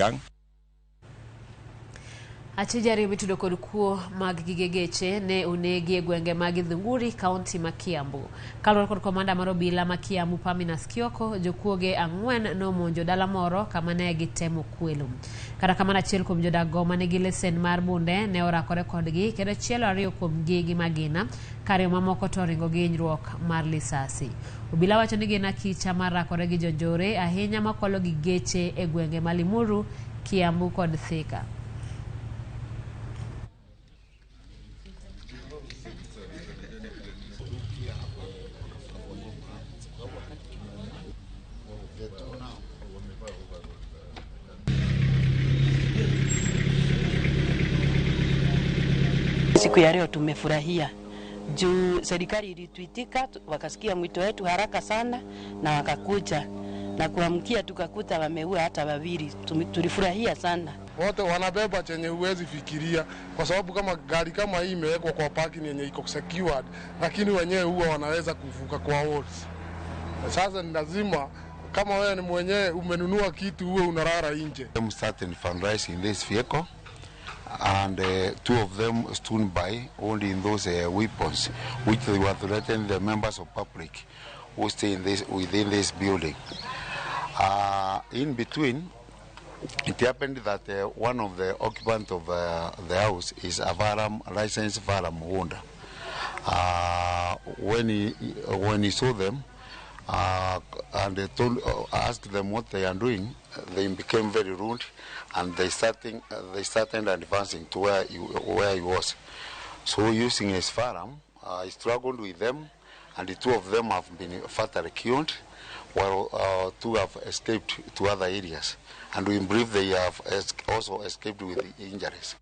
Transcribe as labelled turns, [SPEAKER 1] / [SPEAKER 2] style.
[SPEAKER 1] gang.
[SPEAKER 2] Achije ariyo mitudo kod kuo mag gige geche ne onegi e gwenge mag Githunguri, kaunti ma Kiambu. Kaluwore kod komanda mar obila ma Kiambu Paminas Kioko, jokuoge 4 nomonjo dala moro kama ne gitemo kwelo. Kata kamano achiel kuom jodak go manigi lesen mar bunde ne orakore kodgi kendo chielo 2 kuomgi gi magina, ka 2 mamoko to oringo gi hinyruok mar lisasi. Obila wacho ni gin akicha mar rakore gi jonjore ahinya makwalo gi geche e gwenge ma Limuru, Kiambu kod Thika.
[SPEAKER 3] Siku ya leo tumefurahia juu serikali ilituitika, wakasikia mwito wetu haraka sana na wakakuja na kuamkia tukakuta wameua hata 2. Tulifurahia sana.
[SPEAKER 4] Wote wanabeba chenye huwezi fikiria, kwa sababu kama gari kama hii imewekwa kwa parking yenye iko secured, lakini wenyewe huwa wanaweza kuvuka kwa walls. Sasa ni lazima kama wewe ni mwenyewe umenunua kitu uwe unarara nje.
[SPEAKER 5] Them started fundraising in this vehicle, and 2 of them stood by holding those weapons, which they were threatening the members of public who stay within this building. In between, it happened that one of the occupants of the house is a firearm, licensed firearm holder. When he saw them and they asked them what they are doing, they became very rude, and they started advancing to where he was. So using his firearm, he struggled with them, and the 2 of them have been fatally killed, while 2 have escaped to other areas, and we believe they have also escaped with the injuries.